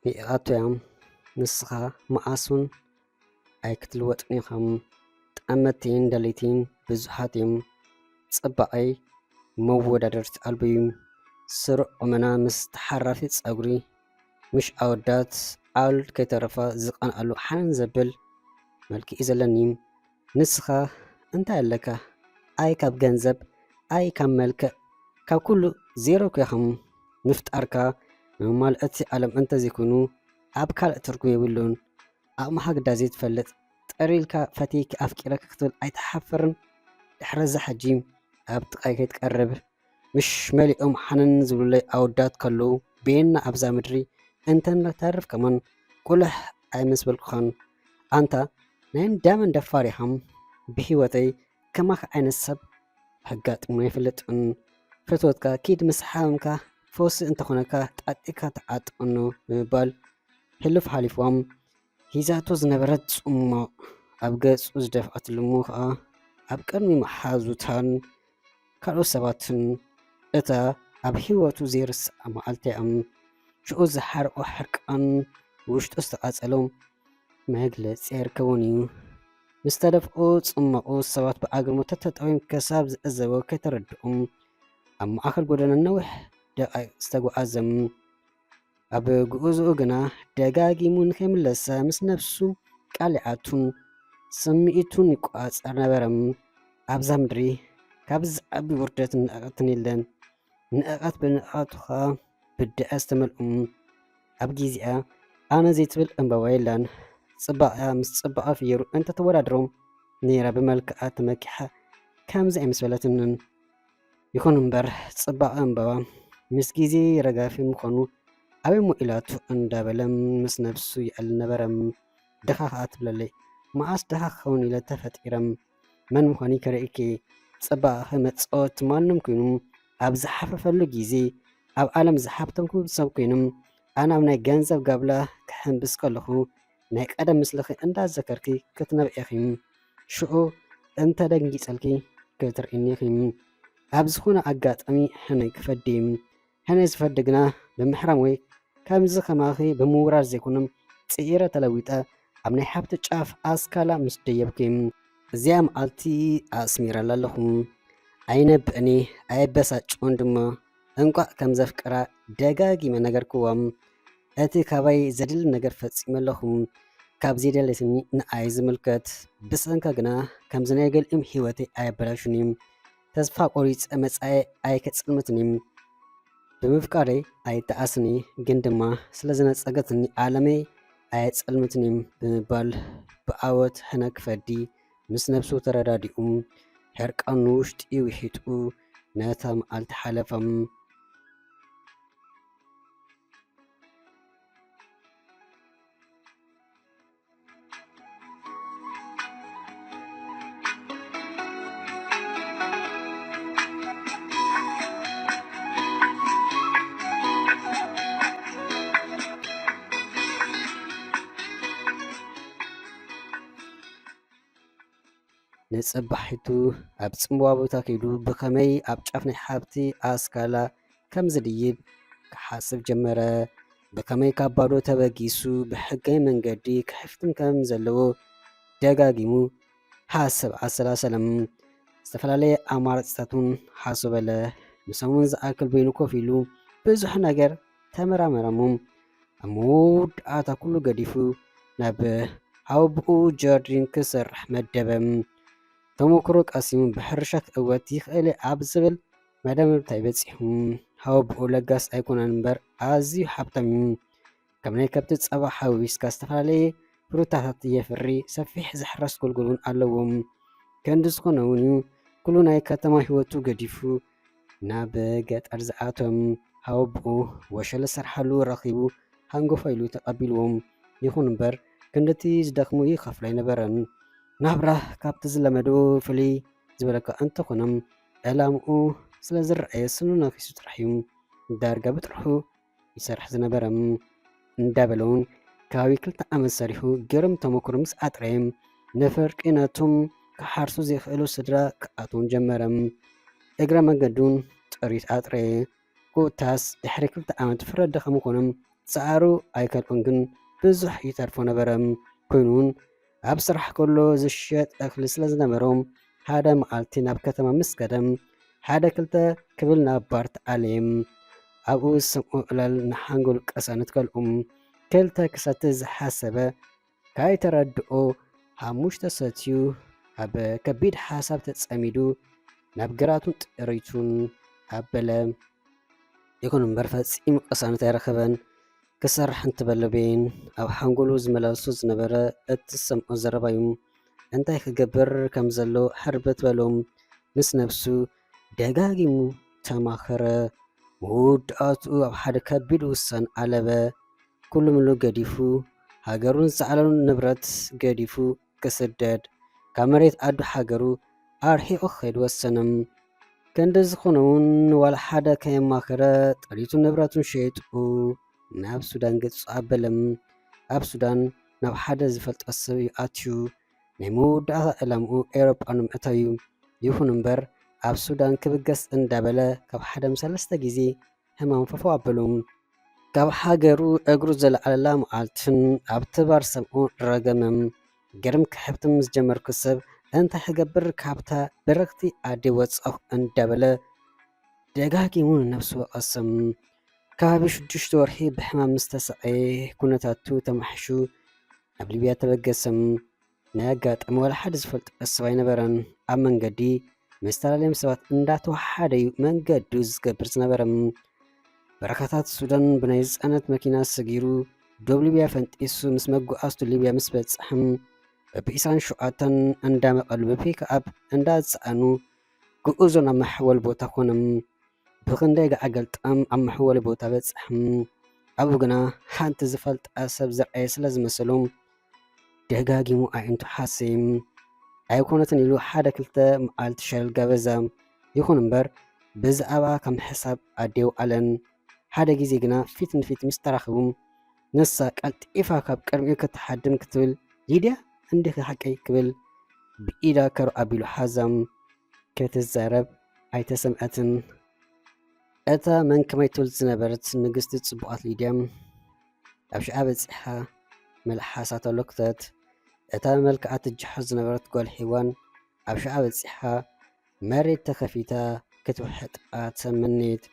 ይኣቱ እዮም። ንስኻ መኣሱን ኣይክትልወጥን ኢኻ። ጠመትቲን ደለይቲን ብዙሓት እዮም። ጽባቐይ መወዳደርቲ ኣልቦ እዩ። ስሩዕ ቁመና ምስ ተሓራፊ ጸጉሪ፣ ምሽ ኣወዳት ዓል ከይተረፋ ዝቐንኣሉ ሓነን ዘብል መልክዕ እዩ ዘለኒ። ንስኻ እንታይ ኣለካ? ኣይ ካብ ገንዘብ፣ ኣይ ካብ መልክዕ፣ ካብ ኩሉ ዜሮ እኮ ኢኻ። ምፍጣርካ መማልእቲ ዓለም እንተዘይኮይኑ ኣብ ካልእ ትርጉም የብሉን። ኣቕምኻ ግዳ ዘይትፈልጥ፣ ጥር ኢልካ ፈትየኪ ኣፍቂረኪ ክትብል ኣይትሓፍርን? ድሕረዛ ሕጂ ኣብ ጥቓይ ከይትቀርብ፣ ምሽ መሊኦም ሓነን ዝብሉለይ ኣወዳት ከለዉ፣ ቤና ኣብዛ ምድሪ እንተነተርፍ ከማን ቁልሕ ኣይመስበልኩኻን። ኣንታ ናይ እንዳመን ደፋር ኢኻም? ብህይወተይ ከማኻ ዓይነት ሰብ ኣጋጢሙኒ ኣይፈልጥን። ፍትወትካ ኪድ ምስ ሓመምካ፣ ፈውሲ እንተኾነካ ጣጢካ ተዓጥቕኖ ብምባል ሕሉፍ ሓሊፍዋም ሒዛቶ ዝነበረት ጽሟቕ ኣብ ገጹ ዝደፍኣትሉ እሞ ኸኣ ኣብ ቅድሚ መሓዙታን ካልኦት ሰባትን እታ ኣብ ህይወቱ ዘይርስዓ መዓልቲ እያ። ሽዑ ዝሓርቆ ሕርቃን ውሽጡ ዝተቓጸሎ መግለጺ ኣይርከቦን እዩ። ምስ ተደፍኦ ጽማቑ ሰባት ብኣግርሞት ተጠጠውዮም ክሳብ ዝዕዘቦ ከይተረድኦም ኣብ ማእከል ጎደና ነዊሕ ደቓይቕ ዝተጓዓዘ። ኣብ ጉዕዞኡ ግና ደጋጊሙ ንኸይምለሳ ምስ ነብሱ ቃል ይኣቱን ስምዒቱን ይቆጻጸር ነበረ። ኣብዛ ምድሪ ካብ ዝዓቢ ውርደት ንዕቐትን የለን። ንዕቐት ብንዕቐቱ ኸኣ ብድዐ ዝተመልኡ። ኣብ ግዜኣ ኣነ ዘይትብል ዕምባባ የላን። ጽባቐኣ ምስ ጽባቐ ፍየሩ እንተተወዳድሮ ነይራ ብመልክዓ ተመኪሓ ከምዚ ኣይምስበለትንን። ይኹን እምበር ጽባቐ ዕምባባ ምስ ግዜ ረጋፊ ምዃኑ ኣበይ እሞ ኢላቶ እንዳበለ ምስ ነብሱ ይዕልል ነበረ። ድኻ ኸኣ ትብለለይ። መዓስ ድኻ ክኸውን ኢለ ተፈጢረ? መን ምዃነይ ከርእየኪ? ጽባቐኺ መጻወቲ ማንም ኮይኑ ኣብ ዝሓፈፈሉ ግዜ፣ ኣብ ዓለም ዝሃብተምኩ ሰብ ኮይኑ፣ ኣነ ኣብ ናይ ገንዘብ ጋብላ ክሕምብስ ከለኹ፣ ናይ ቀደም ምስልኺ እንዳዘከርኪ ክትነብዒ ኢኺ። ሽዑ እንተ ደንጊጸልኪ ክትርእይኒ ኢኺ። ኣብ ዝኾነ ኣጋጣሚ ሕነ ክፈዲ። ሕነ ዝፈዲ ግና ብምሕራም ወይ ከምዚ ከማኺ ብምውራር ዘይኮነ፣ ጽዒረ ተለዊጠ ኣብ ናይ ሃብቲ ጫፍ ኣስካላ ምስ ደየብኩ። እዚኣ መዓልቲ ኣስሚረላ ኣለኹ። ኣይነብዕኒ፣ ኣየበሳጭዎን ድማ። እንቋዕ ከም ዘፍቅራ ደጋጊመ ነገርክዋ። እቲ ካባይ ዘድሊ ነገር ፈጺመ ኣለኹ። ካብ ዘይደለትኒ ንኣይ ዝምልከት። ብሰንካ ግና ከምዚ ናይ ገሊኦም ህይወተይ ኣየበላሹን እዩ። ተስፋ ቆሪጸ መጻኢ ኣይከጽልምትን እዩ። ብምፍቃረይ ኣይተኣስኒ፣ ግን ድማ ስለ ዝነጸገትኒ ዓለመይ ኣየጸልምትን እዩ ብምባል ብዓወት ሕነ ክፈዲ ምስ ነብሱ ተረዳዲኡ፣ ሕርቃኑ ውሽጢ ውሒጡ ነታ መዓልቲ ሓለፈ። ንጽባሒቱ ኣብ ጽምዋ ቦታ ከይዱ ብኸመይ ኣብ ጫፍ ናይ ሃብቲ ኣስካላ ከም ዝድይብ ክሓስብ ጀመረ። ብኸመይ ካብ ባዶ ተበጊሱ ብሕጋዊ መንገዲ ክሕፍትም ከም ዘለዎ ደጋጊሙ ሓሰብ ኣሰላሰለም። ዝተፈላለየ ኣማራጺታት እውን ሓሶ በለ። ንሰሙን ዝኣክል በይኑ ኮፍ ኢሉ ብዙሕ ነገር ተመራመረ እሞ ኣብ መወዳእታ ኩሉ ገዲፉ ናብ ሃወብኡ ጀርዲን ክሰርሕ መደበ። ተመክሮ ቀሲሙ ብሕርሻ ክእወት ይኽእል እየ ኣብ ዝብል መደምደምታ እዩ በጺሑ። ሃወብኡ ለጋስ ኣይኮነን እምበር ኣዝዩ ሃብታም እዩ። ካብ ናይ ከብቲ ጸባ ሓዊስካ ዝተፈላለየ ፍሩታታት የፍሪ፣ ሰፊሕ ዝሕረስ ጎልጎል እውን ኣለዎም። ክንዲ ዝኾነ እውን እዩ ኩሉ ናይ ከተማ ህይወቱ ገዲፉ ናብ ገጠር ዝኣተወ። ሃወብኡ ወሸለ ዝሰርሓሉ ረኺቡ ሃንጎፋ ኢሉ ተቐቢልዎም። ይኹን እምበር ክንድቲ ዝደኽሞ ይኸፍሎ ኣይነበረን። ናብራ ካብቲ ዝለመዶ ፍልይ ዝበለካ እንተኾነ ዕላምኡ ስለ ዝረኣየ ስኑ ነኺሱ ጥራሕ እዩ ዳርጋ ብጥርሑ ይሰርሕ ዝነበረ። እንዳበለ እውን ከባቢ ክልተ ዓመት ሰሪሑ ግርም ተመክሮ ምስ ኣጥረየ ንፍርቂ ነቶም ክሓርሱ ዘይኽእሉ ስድራ ክኣትዎም ጀመረ። እግረ መንገዱን ጥሪት ኣጥረየ። ኮታስ ድሕሪ ክልተ ዓመት ፍረ ድኻም ኮነ ጻዕሩ ኣይከልኦን ግን ብዙሕ ይተርፎ ነበረ። ኮይኑ እውን ኣብ ስራሕ ከሎ ዝሸጥ እኽሊ ስለ ዝነበሮም ሓደ መዓልቲ ናብ ከተማ ምስ ከደም ሓደ ክልተ ክብል ናብ ባር ተኣለየም። ኣብኡ ዝሰምዖ ዕላል ንሓንጎሉ ቀሳነት ከልኡም ክልተ ክሰቲ ዝሓሰበ ካይተረድኦ ሓሙሽተ ሰትዩ ኣብ ከቢድ ሓሳብ ተጸሚዱ ናብ ግራቱን ጥሪቱን ኣበለ። ይኹን እምበር ፈጺሙ ቅሳነት ኣይረኸበን። ክሰርሕ እንትበለ በይን ኣብ ሓንጎሉ ዝመላለሱ ዝነበረ እቲ ዝሰምዖ ዘረባ እዩ። እንታይ ክገብር ከም ዘሎ ሕርበት በሎም ምስ ነብሱ ደጋጊሙ ተማኸረ። መወዳእትኡ ኣብ ሓደ ከቢድ ውሳን ኣለበ። ኩሉ ምሉ ገዲፉ ሃገሩን ዝዓለሉን ንብረት ገዲፉ ክስደድ ካብ መሬት ዓዱ ሃገሩ ኣርሒቑ ክኸይድ ወሰነ። ክንዲ ዝኾነ እውን ዋላ ሓደ ከየማኸረ ጥሪቱ ንብረቱን ሸይጡ ናብ ሱዳን ገጹ ኣበለም። ኣብ ሱዳን ናብ ሓደ ዝፈልጦ ሰብ እዩ ኣትዩ። ናይ መወዳእታ ዕላምኡ ኤውሮጳ ንምእታው እዩ። ይኹን እምበር ኣብ ሱዳን ክብገስ እንዳበለ ካብ ሓደ ምስ ሰለስተ ግዜ ሕማም ፈፎ ኣበሉ። ካብ ሃገሩ እግሩ ዘልዓለላ መዓልትን ኣብቲ ባር ሰምኡ ረገመም። ግርም ክሕብትም ዝጀመርኩ ሰብ እንታይ ክገብር ካብታ በረኽቲ ኣዲ ወጻኹ እንዳበለ ደጋጊሙ ንነብሱ ወቐሰም። ከባቢ ሽዱሽተ ወርሒ ብሕማም ምስ ተሰቐየ ኩነታቱ ተማሕሹ ናብ ሊብያ ተበገሰም። ናይ ኣጋጣሚ ዋላ ሓደ ዝፈልጦ ሰብ ኣይነበረን። ኣብ መንገዲ መስተላለዮም ሰባት እንዳተወሓደ እዩ መንገዱ ዝገብር ዝነበረ። በረኻታት ሱዳን ብናይ ዝጸነት መኪና ሰጊሩ ዶብ ሊብያ ፈንጢሱ ምስ መጓዓዝቱ ሊብያ ምስ በጽሐም በብኢሳን ሸውዓተን እንዳመቐሉ ብፒክኣፕ እንዳጸዓኑ ጉዕዞ ናብ መሐወል ቦታ ኮነም። ብኽንደይ ገዓ ገልጣም ኣብ መሐወሊ ቦታ በጽሐም። ኣብኡ ግና ሓንቲ ዝፈልጣ ሰብ ዝረኣየ ስለ ዝመሰሎም ደጋጊሙ ኣዒንቱ ሓሰይም። ኣይኮነትን ኢሉ ሓደ ክልተ መዓልቲ ሸለል ጋበዛ። ይኹን እምበር ብዛዕባ ከም ሕሳብ ኣዴው ኣለን ሓደ ግዜ ግና ፊት ንፊት ምስ ተራኸቡ ንሳ ቀልጢፋ ካብ ቅድሚኡ ክትሓድም ክትብል ሊድያ እንዲኺ ሓቀይ ክብል ብኢዳ ከር ኣቢሉ ሓዛም። ክትዛረብ ኣይተሰምዐትን። እታ መንከማይ ትብል ዝነበረት ንግስቲ ጽቡቓት ሊድያ ኣብ ሽዓ በጺሓ መልሓሳ ተሎክተት። እታ መልክዓ ትጅሖ ዝነበረት ጓል ሄዋን ኣብ ሽዓ በጺሓ መሬት ተኸፊታ ክትውሕጣ ተመኔት።